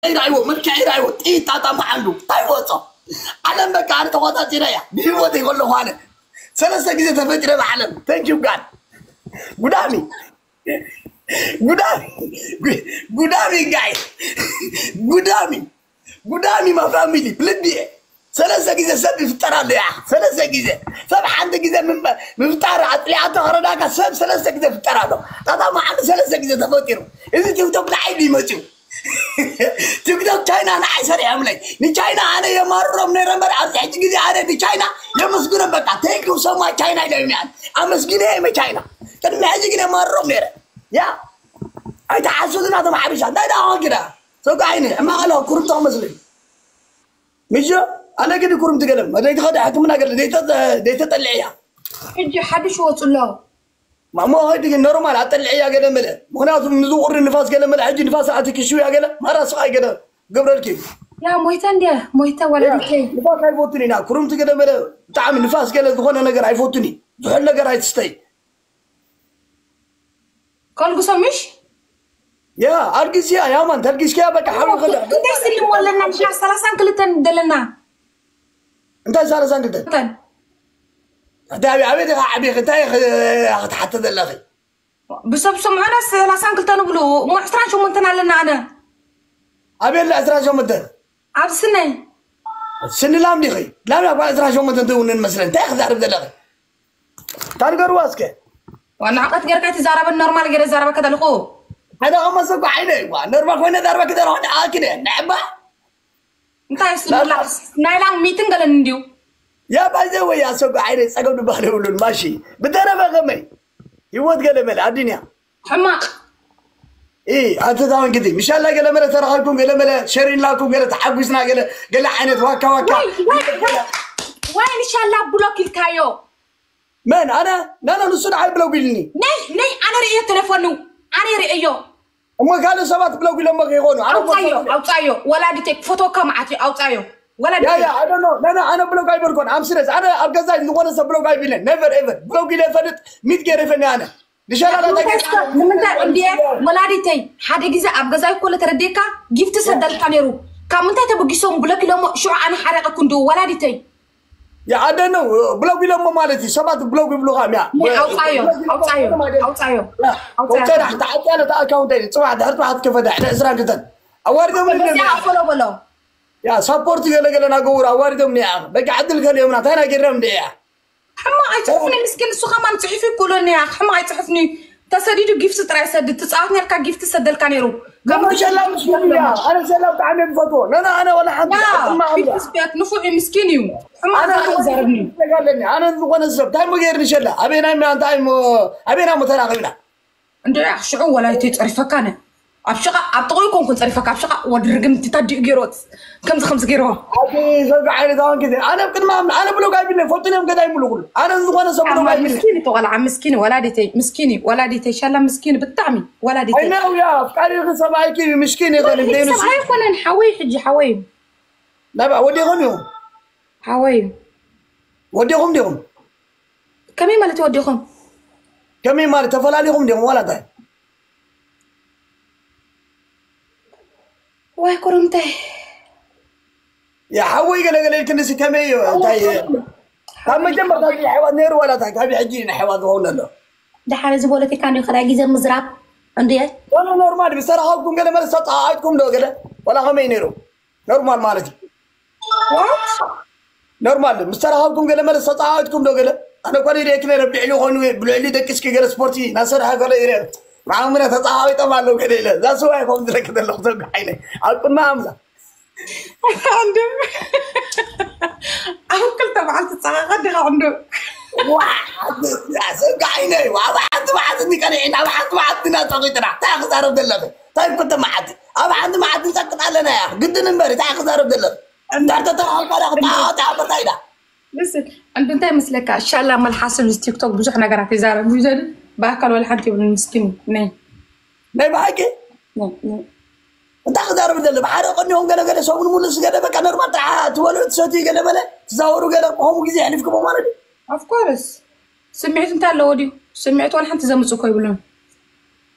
ይራይዎ፣ መልክዕ ይራይዎ፣ ጥይት ጣጣ መዓንዱ እንታይ ወጾ? ዓለም በቃ ኣነ ተቆጻጺረ እያ። ብህይወት ይኸለኹ ኣነ ሰለስተ ግዜ ተፈጢረ ብዓለም። Thank you God። ጉዳሚ ጉዳሚ ጉዳሚ ጋይ ጉዳሚ ጉዳሚ ማ ፋሚሊ ብልቢ እየ። ሰለስተ ግዜ ሰብ ይፍጠር ኣሎ። ያ ሰለስተ ግዜ ሰብ ሓንቲ ግዜ ምንበ- ምፍጣር ኣጥሊዓቶ ከረዳካ ሰብ ሰለስተ ግዜ ፍጠር ኣሎ። ጣጣ መዓንዱ ሰለስተ ግዜ ተፈጢሩ። እዚ ቲክቶክ ንዓይ ድዩ መፅዩ? ቲክቶክ ቻይና ንዓይ ሰሪሖምለይ። ንቻይና ኣነ የማርሮም ነይረ እምበር ኣብዚ ሕጂ ግዜ ኣነ ንቻይና የመስግኖም። በቃ thank you so much ቻይና ኢለ ሚያን ኣመስግነ የመ ቻይና ቅድሚ ሕጂ ግን የማርሮም ነይረ። ያ ኣይተሓስቡ ናቶም ሓበሻ እንታይ ደኣ ኾንኪ ደኣ ሰጋይኒ ሕማቕ ኣለኹ ኩርምቶ ክመስለኒ። ምሽ ኣነ ግዲ ኩርምቲ ገለም ደይትኸደ ሕክምና ገለ ደይተ- ደይተጠልዕያ ሕጂ ሓድሽ ወፁ ኣሎ። ማሞ ኸይዲ ግን ኖርማል ኣጠልዕያ ገለ መለ ምክንያቱ ንዝቑሪ ንፋስ ገለ መለ ሕጂ ንፋስ ኣትኪ ሽውያ ገለ ማራ ስቓይ ገለ ገብረልኪ። ያ ሞይተ እንድየ ሞይተ ወለድከይ። ንፋስ ኣይፈቱን ኢና ኩርምቲ ገለ መለ ብጣዕሚ ንፋስ ገለ ዝኾነ ነገር ኣይፈቱን እዩ። ዝሑል ነገር ኣይትስተይ። ከልግሶ ምሽ ያ ኣልጊስያ ያማን ተልጊስኪያ በቃ ሓዊ ከለ እንታይ ስልሞ ኣለና ንሕና ሰላሳን ክልተን ደለና። እንታይ ሰላሳን ክልተን እንታይ ኣበይ ኣበይ ዲኻ ዓቢኺ እንታይ ክትሓተ ዘለኺ? ብሰብ ስምዑና ሰላሳን ክልተን ብሉ እሞ ዕስራን ሸሞንተን ኣለና ኣነ ኣበይ ኣለ ዕስራን ሸሞንተን ኣብ ስነይ ስኒ ላም ዲኺ? ላም እኳ ዕስራን ሸሞንተን ትውንን መስለን እንታይ ክዛርብ ዘለኺ? ታንገርዋ እስከ ዋና ዕቀት ጌርካ ትዛረበን ኖርማል ገይረ ዛረበካ ዘለኹ። ሓደ ከመሰኩ ዓይነ ዋ ኖርማል ኮይነ ዛረበክ ዘለኹ ንዓኪ ነ ንዕባ እንታይ ስምላስ ናይ ላም ሚትን ገለን እንዲዩ። ያ ባይዘ ወይ ኣሰኩ ዓይነ ጸገም ድባል ይብሉን ማሺ ብተረፈ ከመይ ህይወት ገለ መለ ኣዱንያ ሕማቕ ኢ ኣንተ ታውን ግዲ ምሻላ ገለ መለ ተረኸብኩም ገለ መለ ሸሪላኩም ገለ ተሓጉስና ገለ ገለ ዓይነት ዋካ ዋካ ወይ ወይ ወይ ወይ ንሻላ ብሎክ ኢልካዮ መን ኣነ ናና ንሱ ንዓይ ብሎክ ኢልኒ ነይ ነይ ኣነ ርእዮ ተለፎኑ ኣነ ርእዮ እሞ ካልእ ሰባት ብሎክ ኢሎሞ ከይኾኑ ኣነ ኣውፃዮ ኣውፃዮ ወላዲተይ ክፈትወካ መዓት እዩ ኣውፃዮ ወላዲተይ ያያ ኣደኖ ናና ኣነ ብሎክ ኣይበልኮን ኣምስረስ ኣነ ኣብ ገዛይ ዝኾነ ሰብ ብሎክ ኣይብለን ነቨር ኤቨር ብሎክ ኢለ ፈልጥ ሚት ገይረ ፈኒ ኣነ ንምንታይ እንድየ ወላዲተይ ሓደ ግዜ ኣብ ገዛይ ኮለ ተረዴካ ጊፍቲ ሰደልካ ነይሩ ካብ ምንታይ ተበጊሶም ብሎክ ኢሎሞ ሽዑ ኣነ ሓረቀኩ እንድው ወላዲተይ ይዓደ ነው ብሎግ ኢሎሞ ማለት እዩ ሰባት ብሎግ ይብሉኻ ሚያ ኣውፃዮ ኣውፃዮ ኣውፃዮ ኣውፃዮ ተዓፅያ ነታ ኣካውንት ጽባሕ ድሕሪ ጽባሕ ትከፈታ ሕደ ዕስራን ክልተን ኣዋሪዶም በዚያ ኣፎሎ በሎ ያ ሳፖርት ገለገለ ናገውር ኣዋሪዶም ኒያ በቃ ዕድል ከሊኦምና እንታይ ናይ ገድረም እንደ እያ ሕማቕ ኣይፅሕፍኒ ምስኪን ንሱ ከማን ፅሒፉ ይክእሎኒ እያ ሕማቕ ኣይፅሕፍኒ ተሰዲዱ ጊፍት ጥራይ ሰድድ ትፃወት ነርካ ጊፍት ሰደልካ ነይሩ ካብ ምሸላ ምስኪን እያ ኣነ ሸላ ብጣዕሚ እየ ዝፈትዎ ነና ኣነ ወላ ሓንቲ ያ ሕማቕ እያ ፊት ስፔት ንፉዕ እዩ ምስኪን እዩ ሕማቕ ኣነ ዛረብ ዛረብኒ ኣለኒ ኣነ ዝኾነ ሰብ እንታይ ሞ ገይርኒ ሸላ ኣበይና እሞ እንታይ ሞ ኣበይና ሞ ተራኺብና እንድዒ ሽዑ ወላዲተይ ጸሪፈካነ ኣብ ሽቓ ኣብ ጥቕኡ ይኮንኩን ጸሪፈካ ኣብ ሽቓ ወዲ ርግምቲ ታዲኡ ገይርዎ ከምዚ ከምዚ ገይርዎ ኣቲ ዘጋ ዓይነት ኣሁን ግዜ ኣነ ኣብ ቅድሚ ኣምና ኣነ ብሎግ ኣይብለይ ፎጥን እዮም ገዳይ ሙሉ ኩሉ ኣነ ዝኾነ ሰብ ብሎግ ኣይብለይ ምስኪን እቲ ቆልዓ ምስኪን ወላዲተይ ምስኪን እዩ ወላዲተይ ሻላ ምስኪን ብጣዕሚ ወላዲተይ ኣይነው ያ ኣፍቃሪኺ ሰብኣይኪ ምስኪን ይኾን እንደ ሰብኣይ ኣይኮነን ሓወይ ሕጂ ሓወይ እዩ ናብኣ ወዲኹም እዩ ሓወይ እዩ ወዲኹም ዲኹም ከመይ ማለት ወዲኹም ከመይ ማለት ተፈላሊኹም ዲኹም ዋላ እንታይ ዋይ ኮረምታይ ያ ሓወይ ገለገለ ኢልክንሲ ከመይ እዩ እንታይ ካብ መጀመርታ ኣሕዋት ነይሩ ዋላ እንታይ ካብ ሕጂ ንኣሕዋት ዝኸውን ኣሎ ደሓር እዚ ፖለቲካ እንዲ ካልኣይ ግዜ ምዝራብ እንድየ ኖርማል ምስ ተረኸብኩም ገለ መለ ዝተጠዓዓጥኩም ዶ ገለ ዋላ ከመይ ነይሩ ኖርማል ማለት እዩ ኖርማል ምስ ተረኸብኩም ገለ መለ ዝተፀዋወትኩም ዶ ገለ ኣነ እኳ ሪኤኪ ነረ ብልዕሊ ኮይኑ ብልዕሊ ደቂስኪ ገለ ስፖርቲ ናሰርሐ ገለ ኢረ ብዓምነ ተፀዋዊጦም ኣለዉ ገለ ኢለ እዛ ስዋ ይኮም ዝረክ ዘለኹ ሰብ ዓይነ ኣብ ቅድሚ ኣምላ ኣንድም ኣብ ክልተ በዓል ትፀቃቀ ዲኻ እንዶ ሰብ ዓይነ ኣብ ሓንቲ መዓልቲ ቀኒዕና ኣብ ሓንቲ መዓልቲ ኢና ፀቂጥና እንታይ ክዛረብ ዘለኺ እንታይ ኩተ መዓልቲ ኣብ ሓንቲ መዓልቲ ንፀቅጥ ኣለና እያ ግድን እምበር እንታይ ክዛረብ ዘለኺ እንዳርተተራሃልካ ዳ ክተዓወት ኣበርታ ኢዳ ምስል እንዱ እንታይ መስለካ ሻላ መልሓስ ምስ ቲክቶክ ብዙሕ ነገራት ይዛረብ እዩ ዘብል ብኣካል ወላ ሓንቲ ይብልን ምስኪን ነይ ናይ ብሓቂ እንታይ ክዛረብ ዘለ ብሓደ ቀኒሆም ገለ ገለ ሰሙን ሙሉ ስገደ በቃ ነርማል ጥዓ ትበልዑ ትሰትዩ ገለ በለ ትዛወሩ ገለ ከምኡ ግዜ የሕሊፍክሞ ማለት እዩ ኦፍኮርስ ስምዒት እንታይ ኣለዎ ድዩ ስምዒት ዋላ ሓንቲ ዘምፅ እኮ ይብሉን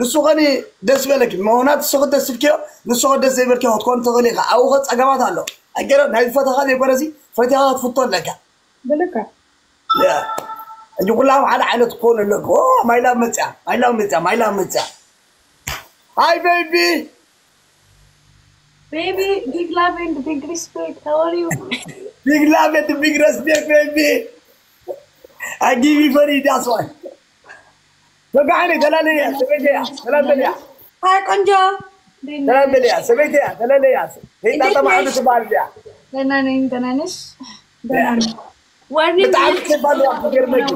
ንሱ ኸኒ ደስ በለኪ ምሆናት ንሱ ደስ ኢልክዮ ንሱ ደስ ዘይበልክዮ ክትኮን ትኽእል ኢኻ ኣብኡ ኸ ጸገማት ኣሎ ኣገረ ናይ ዝፈተኻ ዘይኮነሲ ፈቲኻ ክትፍቶ ኣለካ ብልካ ሕጂ ኩላም ሓደ ዓይነት ክኾኑ ኣለኩ ማይላ መፅያ ማይላ መፅያ ማይላ መፅያ ሃይ ቤቢ Baby, big love and big respect. How are you? Big love and big respect, baby. I give you for it, that's why. በቃ ተላለያ ሰበይተያ ተላለያ Hi, ቆንጆ. ተላለያ ሰበይተያ ተላለያ ሄጣ ተማዕዱ ትባል ያ ደህና ነኝ። ደህና ነሽ? ያ። Warning. ብጣዕሚ ትባል ያ ትገርመኝ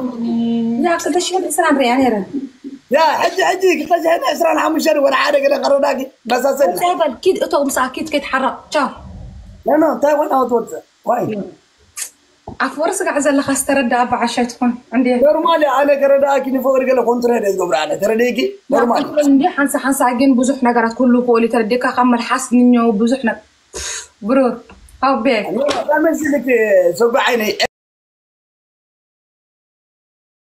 ያ ክልተ ሽሕን ዕስራን ሪኣ ነይረ ያ ሕጂ ሕጂ ክልተ ሽሕን ዕስራን ሓሙሽተን ወደ ሓደ ገለ ቀረዳጊ መሳሰል እንታይ በል ኪድ እቶ ምሳኣ ኪድ ከይትሓረቕ ቻው ኖ ኖ እንታይ ኮይና ክትወፅእ ዋይ ኣፍወር ስጋዕ ዘለኻ ዝተረዳ ኣባዓሻ ትኾን እንዴ ኖርማል ኣነ ከረዳእኪ ንፍቅሪ ገለ ኮንትሮል እየ ዝገብር ኣነ ተረዲእኪ ኖርማል እንዲ ሓንሳ ሓንሳ ግን ብዙሕ ነገራት ኩሉ ክእል ተረዲካ ካብ መልሓስ ንኛው ብዙሕ ነ ብሩር ሃው ቤ መሲልክ ሰጉ ዓይነይ